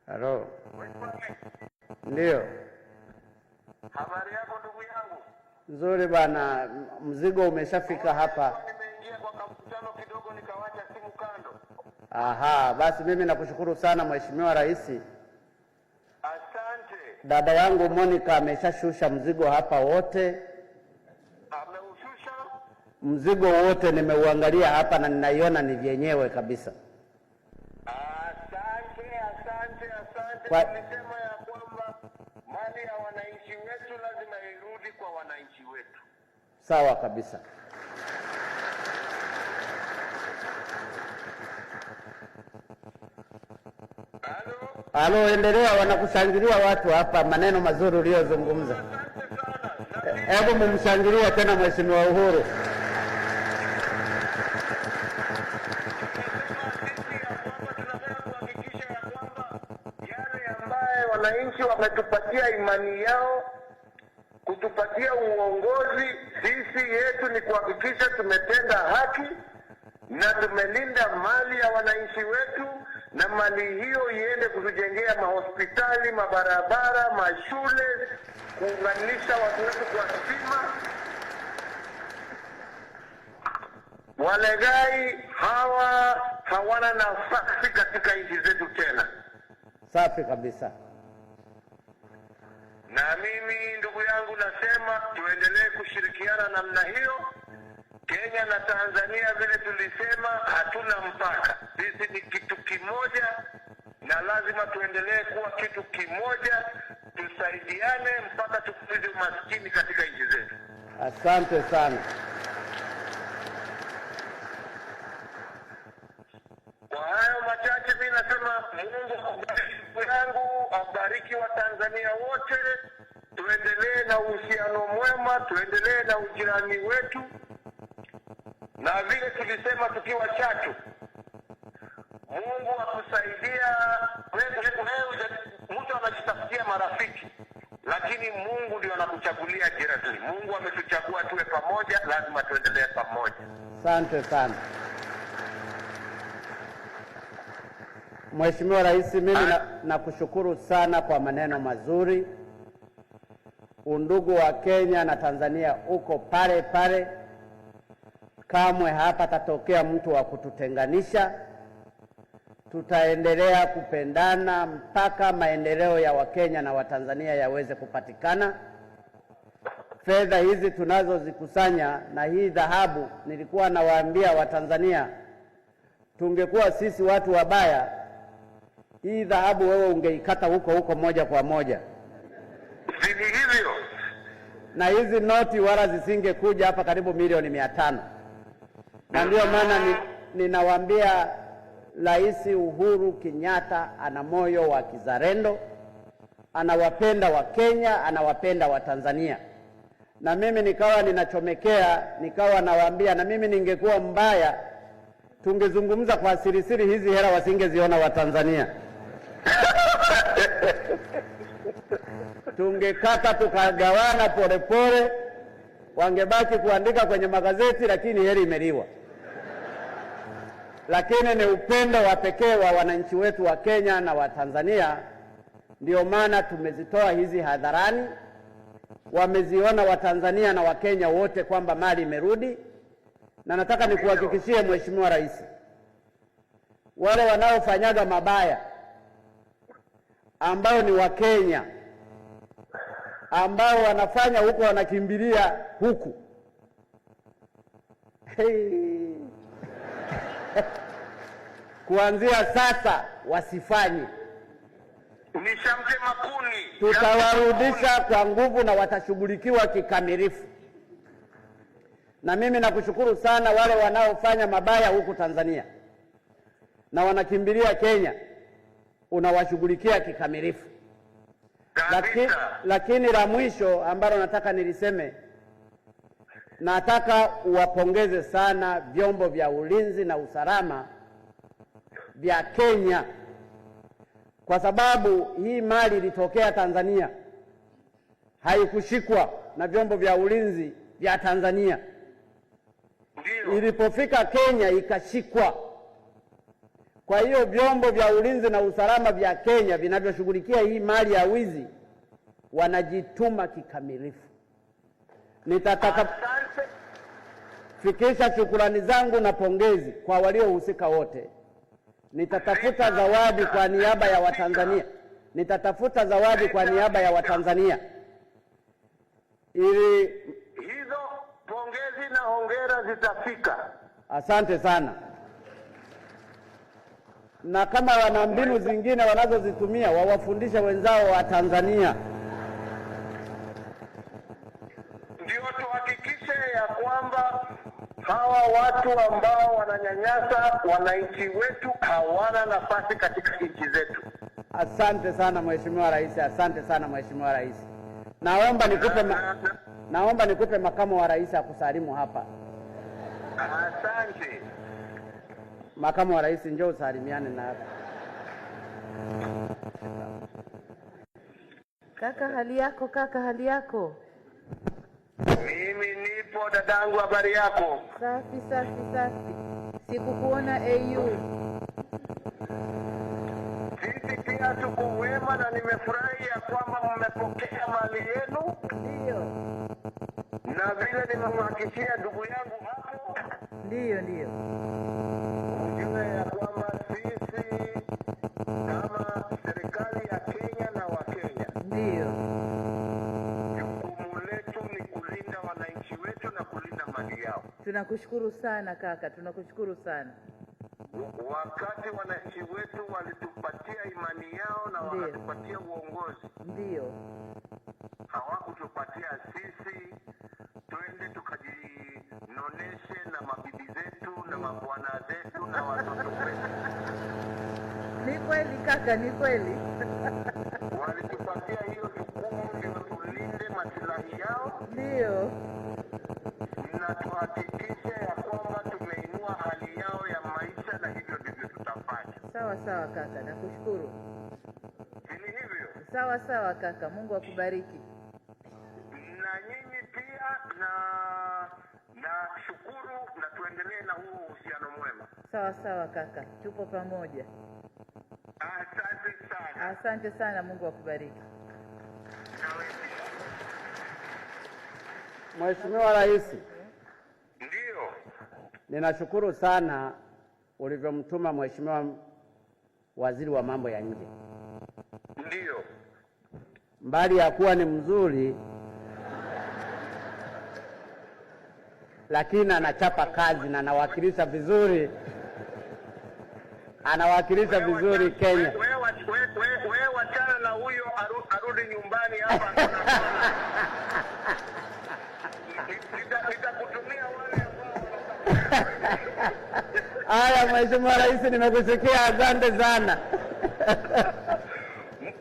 Halo, ndio. Habari yako ndugu yangu? Nzuri bana, mzigo umeshafika hapa. Nimeingia kwa kamkutano kidogo nikawacha simu kando. Aha, basi mimi nakushukuru sana Mheshimiwa Rais. Asante. Dada yangu Monica ameshashusha mzigo hapa wote. Ameushusha? Mzigo wote nimeuangalia hapa na ninaiona ni vyenyewe kabisa. Asante, asante, asante. Tulisema ya kwamba mali ya wananchi wetu lazima irudi kwa wananchi wetu. Sawa kabisa. Halo? Halo, endelea, wanakushangilia watu hapa, maneno mazuri uliyozungumza. Asante sana. Hebu mumshangilie tena Mheshimiwa Uhuru. Tunataka kuhakikisha ya kwamba yale ambaye wananchi wametupatia imani yao kutupatia uongozi, sisi yetu ni kuhakikisha tumetenda haki na tumelinda mali ya wananchi wetu, na mali hiyo iende kutujengea mahospitali, mabarabara, mashule, kuunganisha watu wetu kwa stima. Walegai hawa hawana nafasi katika nchi zetu tena. Safi kabisa. Na mimi ndugu yangu nasema tuendelee kushirikiana namna hiyo. Kenya na Tanzania, vile tulisema, hatuna mpaka, sisi ni kitu kimoja, na lazima tuendelee kuwa kitu kimoja, tusaidiane mpaka tufukuze umaskini katika nchi zetu. Asante sana. Kwa hayo machache, mi nasema Mungu akubariki ndugu yangu, abariki Watanzania wote, tuendelee na uhusiano mwema, tuendelee na ujirani wetu, na vile tulisema tukiwa Chato, Mungu akusaidia wewe. Mtu anajitafutia marafiki, lakini Mungu ndio anakuchagulia jirani. Mungu ametuchagua tuwe pamoja, lazima tuendelee pamoja. Asante sana. Mheshimiwa Rais, mimi nakushukuru sana kwa maneno mazuri. Undugu wa Kenya na Tanzania uko pale pale, kamwe hapatatokea mtu wa kututenganisha. Tutaendelea kupendana mpaka maendeleo ya Wakenya na Watanzania yaweze kupatikana. Fedha hizi tunazozikusanya na hii dhahabu, nilikuwa nawaambia Watanzania, tungekuwa sisi watu wabaya, hii dhahabu wewe ungeikata huko huko moja kwa moja, Si ni hivyo? na hizi noti wala zisingekuja hapa karibu milioni 500. Na ndiyo maana ninawaambia Rais Uhuru Kenyatta ana moyo wa kizalendo, anawapenda Wakenya, anawapenda Watanzania. Na mimi nikawa ninachomekea, nikawa nawaambia, na mimi ningekuwa mbaya, tungezungumza kwa sirisiri, hizi hela wasingeziona Watanzania. Tungekata tukagawana polepole, wangebaki kuandika kwenye magazeti, lakini heri imeliwa. Lakini ni upendo wa pekee wa wananchi wetu wa Kenya na wa Tanzania, ndio maana tumezitoa hizi hadharani. Wameziona Watanzania na Wakenya wote kwamba mali imerudi, na nataka nikuhakikishie Mheshimiwa Rais, wale wanaofanyaga mabaya ambao ni Wakenya ambao wanafanya huko wanakimbilia huku, hey. Kuanzia sasa wasifanye, Nishamtema kuni, tutawarudisha kwa nguvu na watashughulikiwa kikamilifu. Na mimi nakushukuru sana wale wanaofanya mabaya huku Tanzania na wanakimbilia Kenya, unawashughulikia kikamilifu. Lakini la mwisho ambalo nataka niliseme, nataka uwapongeze sana vyombo vya ulinzi na usalama vya Kenya, kwa sababu hii mali ilitokea Tanzania, haikushikwa na vyombo vya ulinzi vya Tanzania. Ilipofika Kenya ikashikwa. Kwa hiyo vyombo vya ulinzi na usalama vya Kenya vinavyoshughulikia hii mali ya wizi wanajituma kikamilifu. Nitataka Asante. fikisha shukurani zangu na pongezi kwa waliohusika wote. Nitatafuta zawadi kwa niaba ya Watanzania, nitatafuta zawadi kwa niaba ya Watanzania ili Hizo pongezi na hongera zitafika. Asante sana. Na kama wana mbinu zingine wanazozitumia wawafundishe wenzao wa Tanzania. Ndio tuhakikishe ya kwamba hawa watu ambao wananyanyasa wananchi wetu hawana nafasi katika nchi zetu. Asante sana Mheshimiwa Rais, asante sana Mheshimiwa Rais. Naomba nikupe makamu wa rais akusalimu hapa. Asante. Makamu wa rais, njoo usalimiane na hapa. Kaka, hali yako? Kaka, hali yako? Mimi nipo dadangu, habari yako? Safi, safi, safi. Sikukuona AU. Sisi pia tuko wema na nimefurahi ya kwamba mmepokea mali yenu, Ndiyo, na vile nimemhakikishia ndugu yangu hapo, ndiyo, ndiyo. ujue ya kwamba sisi kama serikali ya Kenya na Wakenya, Ndiyo, jukumu letu ni kulinda wananchi wetu na kulinda mali yao. Tunakushukuru sana kaka, tunakushukuru sana. Wakati wananchi wetu walitupatia imani yao na wakatupatia uongozi, hawakutupatia sisi twende tukajinoneshe na mabibi zetu na mabwana zetu na watoto wetu. Ni kweli kaka, ni kweli. Walitupatia hiyo jukumu ndio tulinde masilahi yao na tuhakikishe ya kwamba tumeinua hali yao ya maisha, na hivyo ndivyo tutafanya. Sawa sawa kaka, nakushukuru. Si ni hivyo? Sawa sawa kaka, Mungu akubariki. Na nyinyi pia, na shukuru, na tuendelee na huo uhusiano mwema. Sawa sawa kaka, tupo pamoja. Asante sana. Asante sana, Mungu akubariki. Na wewe pia. Mheshimiwa Rais, Ndio. ninashukuru sana ulivyomtuma Mheshimiwa Waziri wa Mambo ya Nje. Ndio. Mbali ya kuwa ni mzuri, lakini anachapa kazi na anawakilisha vizuri, anawakilisha vizuri Kenya. Wewe wachana na huyo, arudi nyumbani hapa. Nitakutumia wale ambao Haya, Mheshimiwa Rais, nimekusikia, asante sana.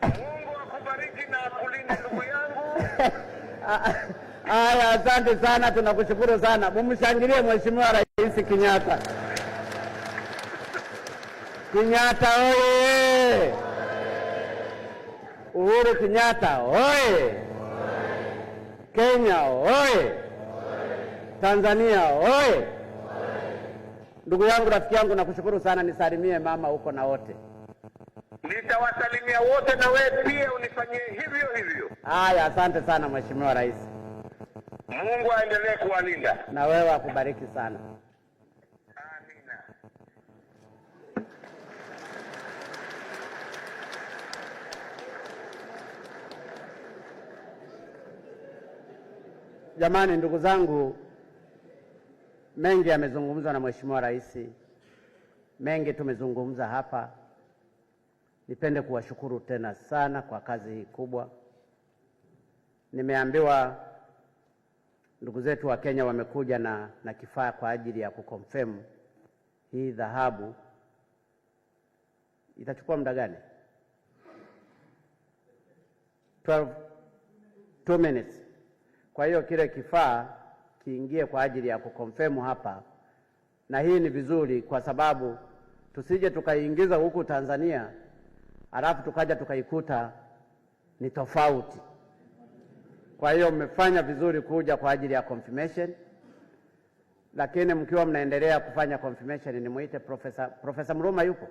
Mungu akubariki na akulinde ndugu yangu. Haya, asante sana, tunakushukuru sana. Mumshangilie Mheshimiwa Rais Kenyatta. Kenyatta oye! Uhuru Kenyatta oye! Kenya oye! Tanzania oye! Ndugu yangu, rafiki yangu, nakushukuru sana, nisalimie mama huko na wote. Nitawasalimia wote na wewe pia unifanyie hivyo hivyo. Haya, asante sana Mheshimiwa Rais. Mungu aendelee kuwalinda. Na wewe akubariki sana. Amina. Jamani, ndugu zangu, mengi yamezungumzwa na Mheshimiwa Rais, mengi tumezungumza hapa. Nipende kuwashukuru tena sana kwa kazi hii kubwa. Nimeambiwa ndugu zetu wa Kenya wamekuja na kifaa kwa ajili ya kuconfirm hii dhahabu. Itachukua muda gani? 12, 2 minutes. Kwa hiyo kile kifaa kiingie kwa ajili ya kuconfirm hapa, na hii ni vizuri kwa sababu tusije tukaingiza huku Tanzania alafu tukaja tukaikuta ni tofauti. Kwa hiyo mmefanya vizuri kuja kwa ajili ya confirmation, lakini mkiwa mnaendelea kufanya confirmation nimuite Profesa Mruma yupo?